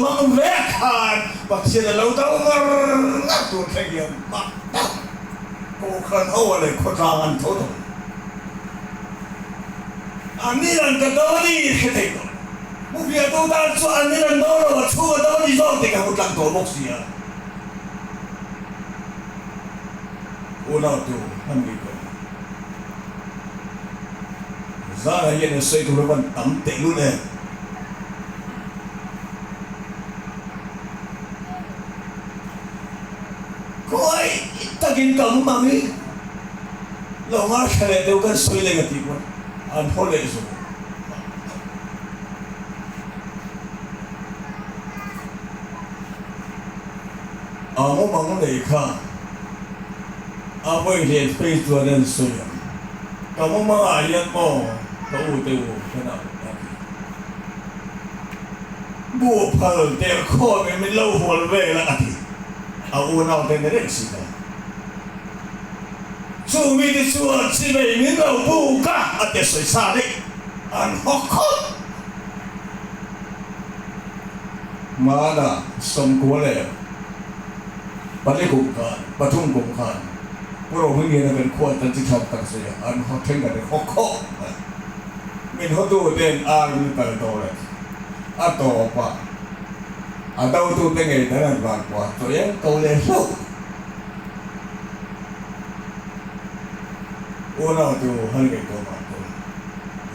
mang vek khan Pathian a lo do ngar ngar tur thleng hian mak tak Kohhran ho a leh khawtlang an tho tawh. An ni an ka do a ni hre thei tawh lo. Hmuhfiahtu tan chu an ni an do lo, a chhung a do a ni zawk tih ka hmu tlang tawh bawk si a. Unautu han ni tawh. Zara hian a sawi tur a van tam tehlul em? Khawi takin ka awm ang i lo ngaithla leh deuh kan sawi leng a tih pawn an haw leh zawk. A awm ang nei kha a vawi hlian phei chuan an sawi ang. Ka mumangah hian maw ka u te u ka nau a ti. Buh phal der khawm in min lo hual vel a a ti. A unau te ni reng si ta. Chu mite chuan chimei min lo buk a a ti sawi sa daih. An hawk khawp. Hmana 94 leh pali kum khan, pathum kum khan Pu Rohmingliana kan khuan tan chi that tak zia an haw thleng kan hawk khawp mai. Min hawtu ten ar min kal tawh leh a tawp a, a dotu te ngei dan an van kuah chawi ang ko leh hlauh. Unau tu han ngei tawh mah tu.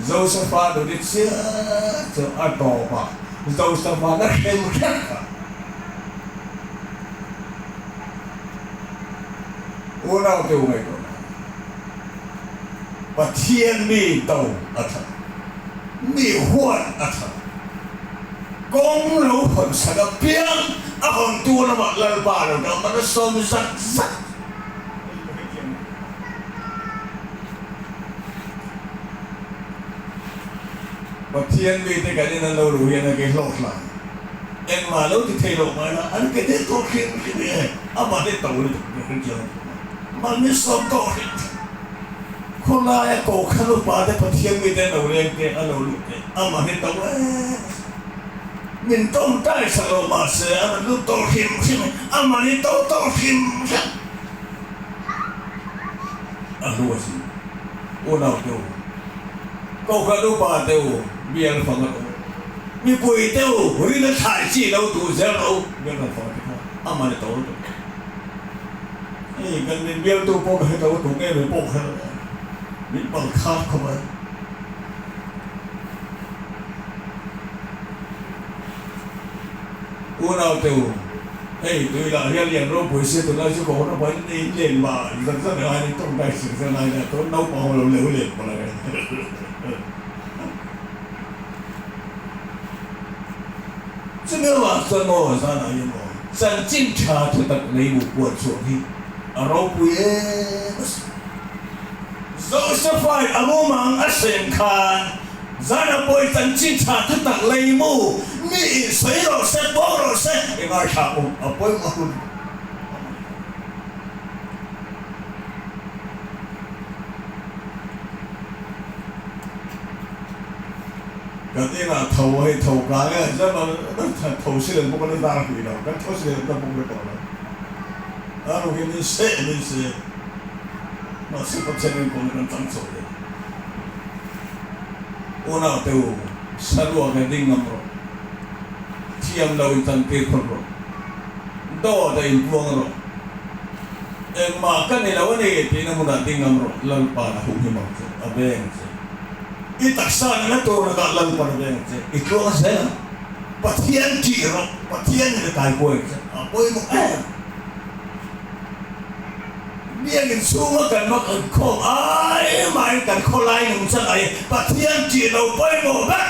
Josepha nuni chiah chu a tawp a, Josepha na hrem hrep kha. Unau te u ngaihtuah dan. Pathian mi do a tha, mi huat a tha. Kawng lo hawn sak apiang a hawntu lamah Lalpa lo dang man a sawm zat zat. Pathian mite kan in an lo luh hian a ke hlawk hlai. Engmah lo ti thei loh mai la, an ke det tawh hrim hrim e, amah te to lutuk ka hre chiang tawh a, mahni sawm tawh hrim hrim. Khawlaia Kohhran upa te Pathian mite an lo leng te, an lo lut te, amah hi to em a si. Min tawngtai sak lo mahse a rawn lut tawh hrim hrim e, amah hi to tawh hrim hrim. A hlu a si. Unau te u, Kohhran upa te u, bial fang a awm. Mipui te u, rin a thlai chi lo duh zel rawh u, bial kan fang te kha a man a to lutuk. Hei kan min bialtu pawh ka hre lo, tu nge mai pawh ka hre lo a, min bal khat khawp a. Unau te u, hei tui lah hian lian ropui sia tunlai chu ka hawn a pahin in len mah zan zan ngai in tawngtai sir zan ngai nia tun naupang ho lo leu len palh ang e. Chumi avang chuan maw zanah hian maw chanchin tha thu tak lei mu puan chhuah hi a ropui em a si. Joseph-a'n a mumang a sem khan zanah pawhin chanchin tha thu tak lei mu mi in sawi rawh se, pawng rawh se, i ngaithla u, a pawimawh hun a awm. Kan inah tho hei tho ka nge zema tho si leh bawk a la zar hrih lo, kan tho si leh ta bawk le tawh lo. A ru hi min seh min se, mahse Pathian in kawng kan chang chho ve. Unau te u, saruak he ding ngam rawh, thiam lo in chan tir phawt rawh, dawt a in puang rawh, engmah ka ni lo a ni tiin a hmunah ding ngam rawh, Lalpa na huhhim ang che, a veng che. I taksa na na tur lakah Lalpan a veng che, i tluang zel ang. Pathian tih rawh, Pathian in a kaikuai che, a pawimawh em. Biakinn chhunga kan va kan khawm ai mahin kan khawlai nung chang ai Pathian tih lo pawimawh ber.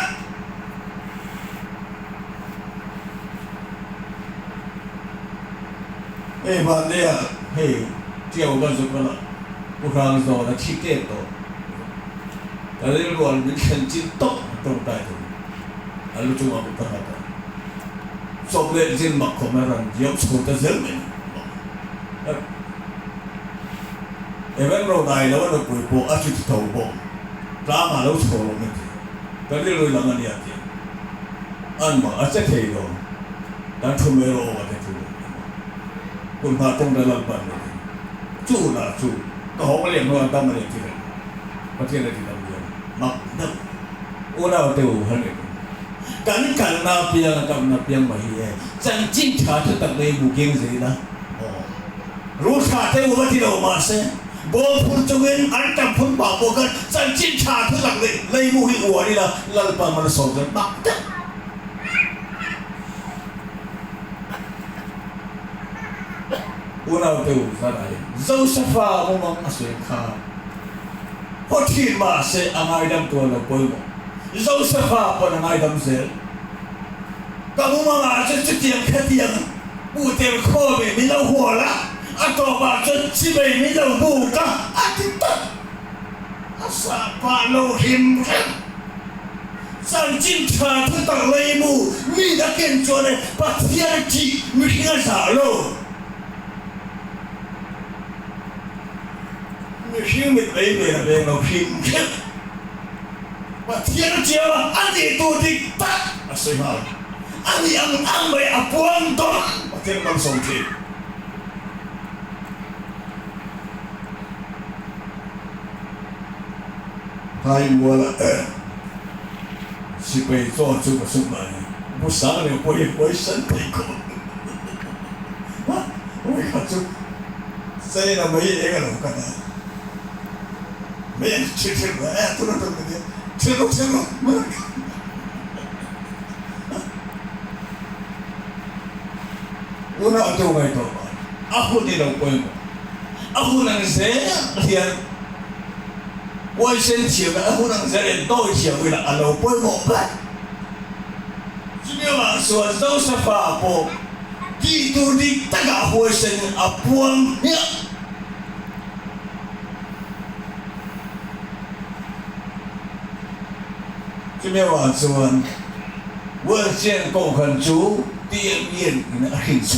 Hei Vanneia hei Tiau kan zuk a la, Pu Hrangzawn a thi tep tawh. Ka rilrual min thlen chin tawp a tawngtai thei a lu chungah kut ka nghat a, chawp leh zin mak khawm a rawn diam chho ta zel mai a. Evan Ronai lo a nupui pawh a chit tho bawk, tlangah lo chho rawh min ti, ka rilru lang a nia ti an mah a che thei lo. Kan thu mai rawh aw a ti thu Kun hna tawng dah Lalpan ni ding chu lah chu ka hawng liam hnuah dam a ni ti reng Pathian a ti dam diam mak deuh unau te u han en kan kalna apiang a kamna apiang mai hi e chanchin tha thu tak nei mu keng zel a aw rul tha te u va ti lo mahse bawm phur chungin an tam phur pah pawh khan chanchin tha thu tak nei lei mu hi uar ila Lalpa malsawm chuan mak deuh. Unau te u zan ai Josefa mumang a sawi kha haw thin mahse a ngaidam tuar lo pawimawh. Josefa pawn a ngaidam zel. Ka mumang ah chuan chutiang khatiang pu tel khawm in min lo hual a, a tawp ah chuan chibei min lo buk a, a ti tawp. A sah pah lo hrim hrim. Chanchin tha thu tak lei mu mi na ken chuan e Pathian ṭih mihring a zah lo. Mihring mit lei nen a veng lo hrim hrim. Pathian a chiam a, a nih tur dik tak a sawi nghal. A nih ang ang mai a puang dawn Pathian malsawm thin. Phaimuala sipai chaw chu ka suk mah ni. Bu sang leh pawh hi huaisan thei khawp a. Ui kha chu China mai eng a lo kan a. Mai an thil thil mai a tuna tuna nia thil rawk thil rawk mai an kan. Unau te u ngaihtuah mah a hun i lo pawimawh. A hun ang zel hian huaisen thiam leh a hun ang zel hian dawi thiam ila a lo pawimawh ber. Chumi avang chuan Josefa pawh tih tur dik takah huaisen a puang hmiah. Chumi avang chuan Welsian Kohhran chu TMEN in a hrinchhuah.